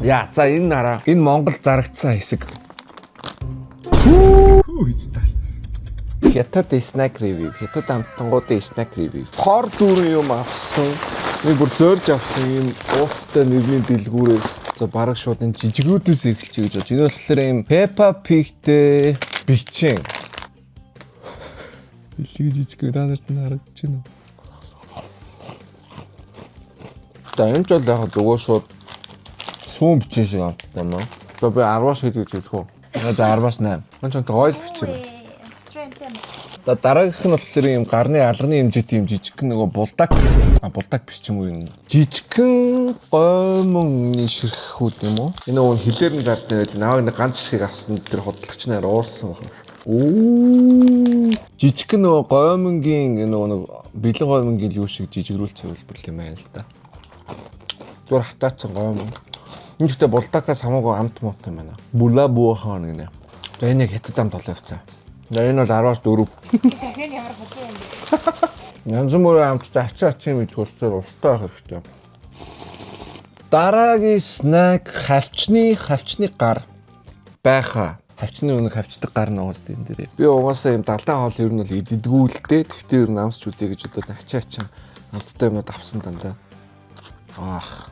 Яа, за энэ нараа. Энэ Монгол зарагдсан хэсэг. Хүү хэцтэй. Хятад snack review, хятад амттангуудын snack review. Тор дүүрэн юм авсан. Нэг бүр зөөрж авсан юм ууттай нэрний дэлгүүрээс. За бараг шууд энэ жижигүүдээс эхэлчихье гэж бодож. Энэ болохоор юм Peppa Pig-тэй бичэн. Илэг жижиг та нарт нь харагдаж байна уу? За энэ ч бол яг зүгээр шууд сүүн бичэн шиг амттай юм аа. За би 10-аас хэд гэж хэлэх үү? За 10-аас 8. Энэ ч гоёл бичэн байна. За дараагийнх нь болохоор юм гарны алганы хэмжээтэй юм жижигхэн нөгөө булдак булдак биш ч юм уу юм. Жижигхэн гоймонны ширхүүд юм уу? Энэ нөгөө хилээр нь зардсан байл наваг нэг ганц ширхийг авсан тэр худалдагч нар уурсан байна. Оо, жижигхэн нөгөө гоймонгийн нөгөө нэг бэлэн гоймонгийн юу шиг жижигрүүлсэн хувилбар юм байна л да. Зүгээр хатаацсан гоймон. Энэ ч гэхдээ булдакаас хамаагүй амт муутай юм байна. Була буухан гинэ. За энэ яг хятад амт олон явцсан. За энэ бол 10-аас 4. Дахин ямар хозуу юм бэ? Янз бүрийн амттай ачаа ачаа мэд хөлтөөр устай байх хэрэгтэй. Дараагийн snack хавчны гар байхаа. Хавчны үнэг хавчдаг гар нууц энэ дээр. Би угаасаа юм далайн хоол ер нь бол иддгүү л дээ. Тэгтээ ер нь амсч үзье гэж бодоод ачаа ачаа амттай юмнууд авсан дандаа. Аах.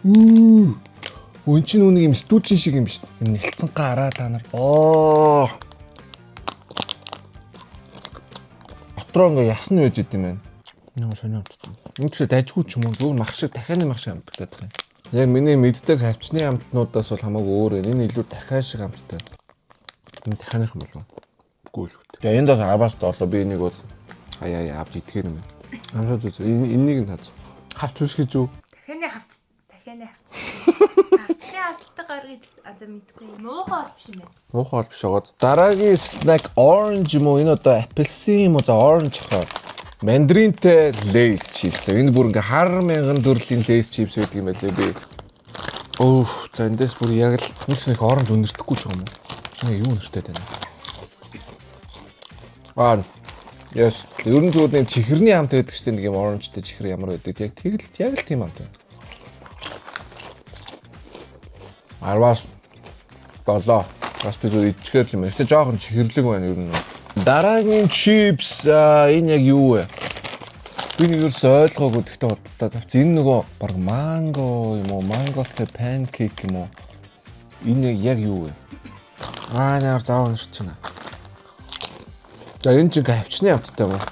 Үн чинь үнэг юм стүүжин шиг юм биш. Юм нэлцэн гараа та нар. Аа. Дотроо ингээ ясн байж идэм байх. Нэг сонио амттай. Энд ч дайжгүй ч юм уу зүгээр мах шиг дахианы мах шиг амттай байх юм. Яг миний мэддэг хавчны амтнуудаас бол хамаагүй өөр юм. Энэ илүү дахиа шиг амттай. Энэ дахианых юм болов уу? Үгүй л үү. Тэгээ энд бас 10-аас 7 би энийг бол хаяа авч идэхээр юм байна. Амсаад үз. Энийг нь таз. Хавч биш гэж үү? Дахины хавч, дахины хавч. Хавчны хавчдаг гар гэж азаа мэдгүй. Муухай бол биш юм байна. Муухай бол биш байгаа. Дараагийн snack orange юм уу? Энэ одоо апельсин юм уу? За orange хаа. Мандаринтай Lay's chips. Энэ бүр ингээ хар мянган төрлийн Lay's chips байдаг юм байлээ би. Өөх, за эндээс бүр яг л нэг нэг orange өнөртөхгүй ч юм уу? Нэг юу өнөртэй байна? Аа. Yes, ер нь зүгээр нэг чихэрний амт байдаг шүү дээ. Нэг юм orangeтай чихэр ямар байдаг. Яг тэгэл яг л тийм амт байна. 10-аас 7. Бас би зүгээр ичгээр л юм байна. Гэтэ жоохон чихэрлэг байна ер нь. Дараагийн чипс энэ яг юу вэ? Би нэг ерөөсөө ойлгоогүй гэхдээ боддоо тавьсан. Энэ нөгөө баг манго юм уу? Манготой панкейк юм уу? Энэ яг юу вэ? Аа нэр заав уншиж байна. За энэ чинь хавчны амттай юм уу?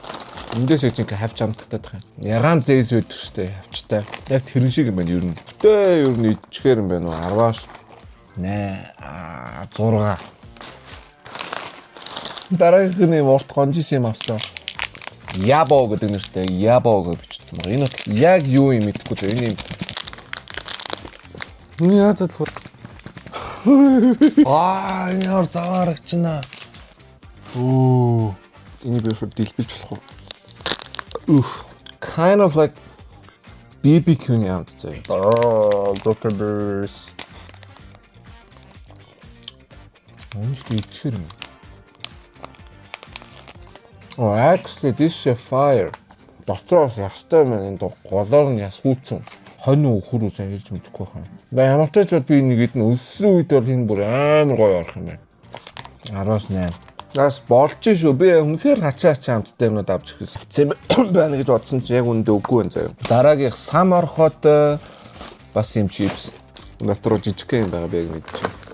Эндээс яг чинь хавч амттай тах юм. Ягаан дээс байдаг штэ хавчтай. Яг тэрэн шиг юм байна ер нь. Гэтэ ер нь ичгээр юм байна уу? 10-аас 8 6. Дараагийнх нь юм урт гонжис юм авсан. Ябо гэдэг нэртэй Ябо гэж бичсэн байна. Энэ бол яг юу юм мэдэхгүй зөө. Энэ юм. Энэ яаж залах вэ? Аа, энэ ямар заваа харагчна. Оо, энийг би шууд дэлбэлж болох уу? Oof. Kind of like BBQ-ний амт зөө. Oh, look at this. Үнэхээр идэхэр юм. Oh, actually this is fire. Дотроос ястай юм байна. Энэ голоор нь ясгүйцэн. Хонь үхэр үү сайн хэлж мэдэхгүй байна. Да ямар ч ч би нэг эдэн өссөн үед бол энэ бүр амар гоё орох юм байна. 10-аас 8. Нас болж шүү. Би үнэхээр хачаа хачаа амттай юмнууд авч ирсэн байна гэж бодсон чи яг үндэ үгүй байна заяа. Дараагийнх сам орхот бас юм чипс. Дотор жижигхэн юм байгаа би яг мэдчихэв.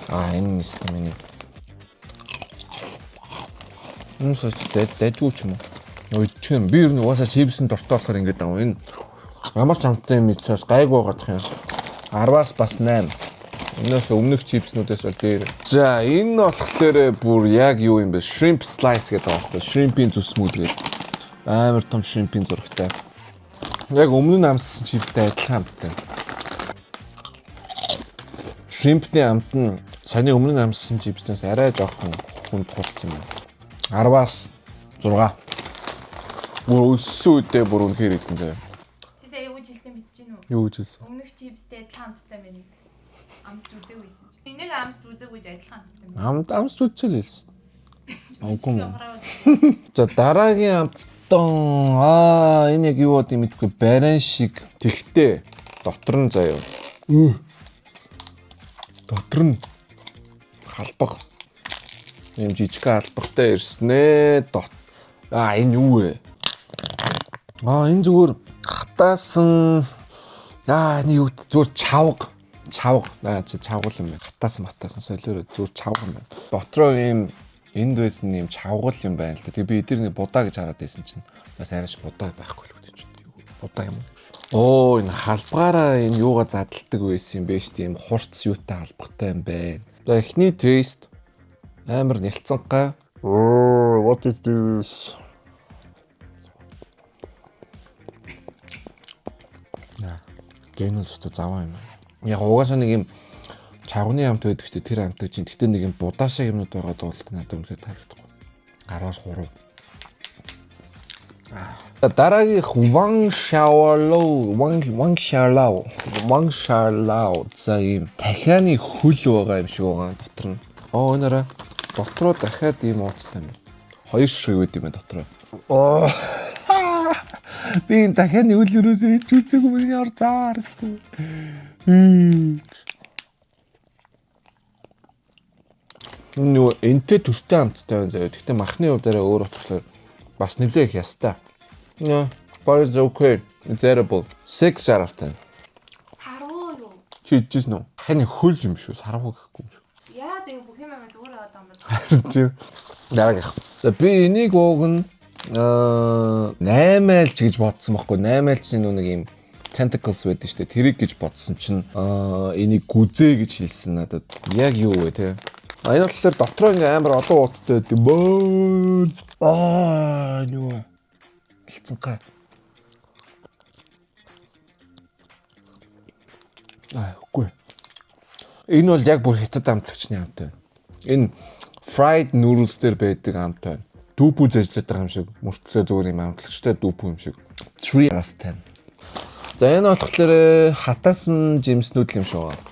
Аа энэ нэстэ миний. Энэ сууч дайжгүй ч юм уу. Ой чинь би ер нь угаасаа чипсэнд дуртай болохоор ингэж аа энэ ямар ч амттай юм идсээс гайгүй байгаадах юм. 10-аас бас 8. Энээс өмнөх чипснүүдээс бол дээр. За энэ нь болохоор бүр яг юу юм бэ? Shrimp slice гэдэг байгаа байхгүй. Shrimp-ийн зүс мүл гэдэг. Амар том shrimp-ийн зурагтай. Яг өмнө нь амссан чипстэй адилхан амттай. Shrimp-ний амт нь саяны өмнө нь амссан чипснээс арай жоохон хүнд хурцсан юм байна. 10-аас 6. Бүр өссөн үедээ бүр үнэхээр идэн заяа. Чи сая юу гэж хэлсэн мэдэж гин үү? Юу гэж хэлсэн? Өмнөх чипстэй адилхан амттай байна гэдэг. Амсч үзээгүй гэж. Энийг амсч үзээгүй гэж адилхан амттай байна. Амт амсч үзчихэл хэлсэн. Үгүй юм. Хараа. За дараагийн амттан энэ яг юу бод юм мэдэхгүй баран шиг. Тэгтээ дотор нь заяа. Дотор нь халбаг. Ийм жижигхэн халбагтай ирснэ. Дот. Аа, энэ юу вэ? Аа, энэ зүгээр хатаасан, аа, энэ юу, зүгээр чавга. Чавга. Аа, чи чавгал юм байна. Хатаасан батаасан солиороо зүгээр чавга юм байна. Дотроо ийм энд байсан ийм чавгал юм байна л да. Тэгээ би эдгээр нэг будаа гэж хараад байсан чинь бас арайш будаа байхгүй л гэдэг чинь. Будаа юм уу? Оо, энэ халбгаараа энэ юугаа задалдаг байсан юм бэ шүү дээ. Ийм хурц юутай халбгатай юм байна. За, эхний тест амар нялцанхай. Oh, what is this? Яа, гэнэл өстө заваа юм. Яг угаасаа нэг юм чавганы амт байдаг шүү дээ. Тэр амтыг чинь гэтээ нэг юм будаа шиг юмнууд байгаа бол надад үнэхээр таалагдахгүй. 10-аас 3. Дараагийнх Ван Шаолоу, Ван Шаолоу. За, ийм тахианы хөл байгаа юм шиг байгаа дотор нь. Оо, өнөрөө дотроо дахиад ийм ууцтай юм. Хоёр шиг байд юм байна дотроо. Оо. Би энэ дахианы хөл ерөөсөө идэж үзээгүй, миний ор заа харагдав. Энэ нөгөө энтэй төстэй амттай байна заяа. Гэхдээ махны хувьд арай өөр болохоор бас нэлээ их ястай. Yeah, but it's okay. It's edible. 6 out of 10. Сарвуу юу? Чи идчихсэн үү? Хань хөл юм шүү. Сарвуу гэхгүй юм шүү. Яа, тэгээ бүх юм амар зүгээр аваад байгаа юм байна. Харин тийм. Дараагийнх. За, би энийг ууг нь 8 айлч гэж бодсон байхгүй. 8 айлчны нөө нэг юм tentacles байдаг шүү дээ. Тэрийг гэж бодсон чинь энийг гүзээ гэж хэлсэн надад. Яг юу вэ те? А, энэ болохоор дотроо ингээ амар олон ууттай байд юм баа. Аа, энэ юу вэ? Хэлцэнхай. Аа, үгүй. Энэ бол яг бүр хятад амтлагчны амт байна. Энэ fried noodles дээр байдаг амт байна. Дүүпүү зэжлээд байгаа юм шиг мөртлөө зүгээр юм амтлагчтай дүүпүү юм шиг. 3 out of 10. За, энэ болохоор хатаасан жимснүүд л юм шиг байна.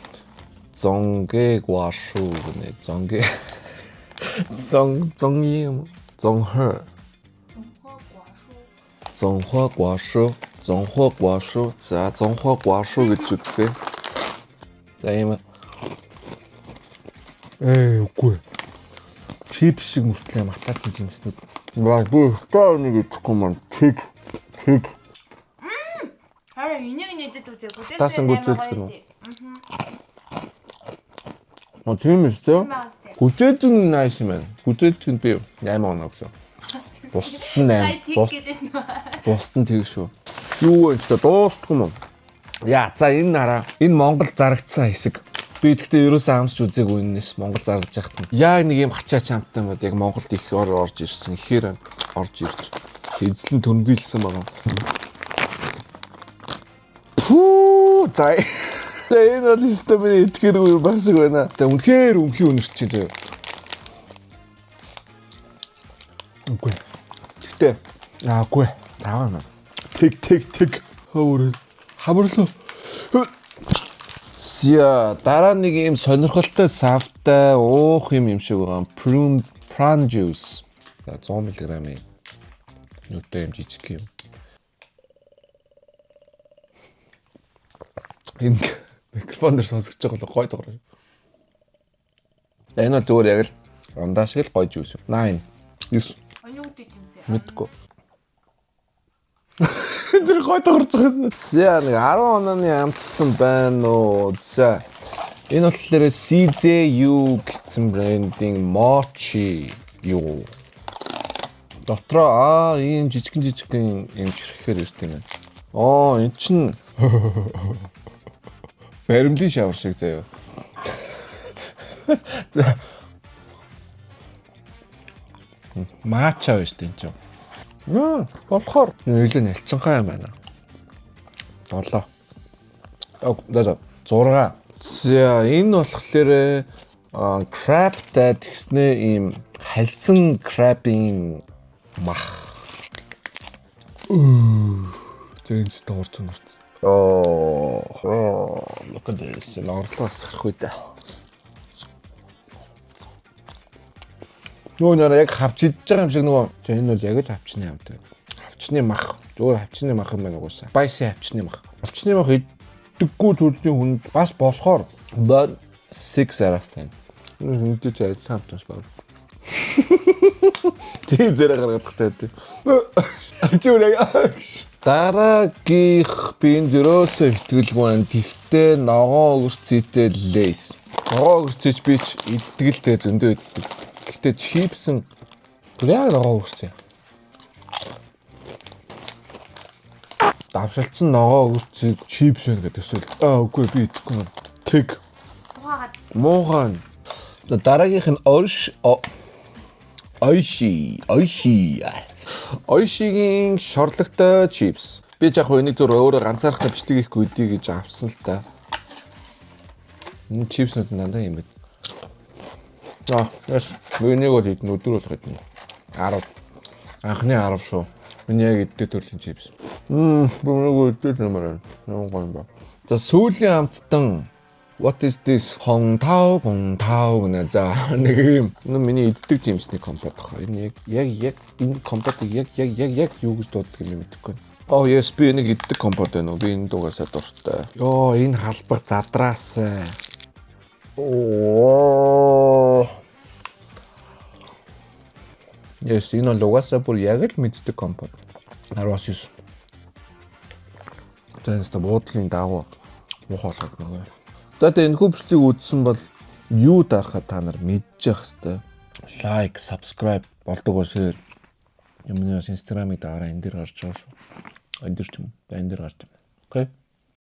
棕瓜树 гэнэ. 棕 棕棕юм. 棕 总和 总和果蔬, 总和果蔬. За, 总和果蔬гэж үзье. За, ийм. Ээ, үгүй. Чипс шиг мөртлөө юм хатаасан жимснүүд. Яа, би өстой нэг идэхгүй маань. Тэг. Тэг. Харин энийг нэдэд үзээгүй. Таасан гүзээлзгэнэ үү? А, тийм үү? Гүзээлзгэн нь nice юм байна. Гүзээлзгэн би 8 оноо өглөө. Бусд нь 8. Бус Бус гэдээсэн үү? бусд нь тэг шүү. Юу вэ ч дуустгүй юм. Яа, за, энэ нараа. Энэ Монгол зарагдсан хэсэг. Би тэгтээ ерөөсөө амсч үзээгүй энэс Монгол заргаж яхад нь. Яг нэг юм хачаа чамтай юм бод яг Монголд их ор орж ирсэн. Ихээр орж ирж эзлэн төнгөйлсөн байгаа. Пүү, за. За, энэ бол өстой миний итгэргүй юм баг шиг байна. Тэгээ үнэхээр өмхий үнэрч чи заяа. Үгүй. Тэгтээ аагүй. Таваа юм. Тэг тэг тэг. Хөвөр хаварлаа. За, дараа нэг юм сонирхолтой савтай уух юм юм шиг байгаа. Prune juice. За, 100 мг-ийн нүдтэй юм жижиг юм. Энэ микрофон дээр сонсогдож байгаа бол гой дугаар. Энэ бол зүгээр яг л ундаа шиг л гой juice. 8 9. Оны үгүй юмсээ. Мэдгүй. Тэр гой дуурж байгаа юм. За, нэг 10 онооны амтлан байна уу? За. Энэ болохоор CZU гэсэн брендийн mochi юу. Дотроо ийм жижигэн жижигэн юм чирхэхээр ирт юм байна. Оо, эн чин баримлын шавар шиг заяа. Матча байж тийм ч. Наа, болохоор илүү нялцанхай юм байна. 7. Аа, за 6. За, энэ болохоор crab тай тэгснээ ийм хальсан crab-ийн мах. Зэнс дуурч нурц. Оо, look at this. Орлоо сахих үү дээ. Нөгөө нэр яг хавч идэж байгаа юм шиг нөгөө. За, энэ бол яг л хавчны амт. Хавчны мах. Зүгээр хавчны мах юм байна угаасаа. Spicy хавчны мах. Хавчны мах Иддэггүй төрлийн хүнд бас болохоор, but 6 out of 10. Үнэтэй ч адилхан амтас баг. Тийм зэрэг гаргадахтай байд. Чи үрээ. Дараагийнх би энд ерөөсөө итгэлгүй байна. Тэгтээ ногоон огурцийтэй Lay's. Ногоон огурцийч би ч иддэг л дээ, зөндөө иддэг. Гэхдээ чипсэн яг ногоон огурций. Давшилтсан ногоон огурцыг чипс байна гэдэг эсвэл үгүй, би идэхгүй юм. Тэг. Ухаагаад. Муухан. За, дараагийнх нь Орш Oishi, Oishi. Oishi-гийн шорлогтой чипс. Би ч яг хөө энийг зөв өөрөө ганцаархнаа бичлэг хийхгүй үдий гэж авсан л та. Энэ чипснүүд нь дандаа юм байна. Аа, яс. Би энийг бол идэн, өдөр болох идэнэ. 10. Анхны 10 шүү. Миний яг иддэг төрлийн чипс. Би нэг иддэг юм байна. Ямар гоё юм бэ. За, сүүлийн амттан. What is this? 紅桃 紅桃 гэнэ. За, нэг юм. Энэ миний иддэг жимсний компот хаа. Энэ яг яг яг энэ компотыг яг яг яг яг юу гэж дууддаг юм бэ, мэдэхгүй байна. Oh yes, би энийг иддэг компот байна уу? Би энэ дугаасаа дуртай. Йоо, энэ халбаг задраасай. Оо. Yes, энэ бол угаасаа бүр яг л мэддэг компот. 10-аас 9. За, энэ буудлын дагуу муухай болгоод нөгөө. За, тэгээ энэ бичлэгийг үзсэн бол юу дарахаа та нар мэдчих хэвээр. Like, subscribe болдог уу, share. Юмны бас Instagram-ыг дагаараа, энэ дээр гарч байгаа шүү. Энэ дээр ч юм уу. Энэ дээр гарч байгаа. Okay.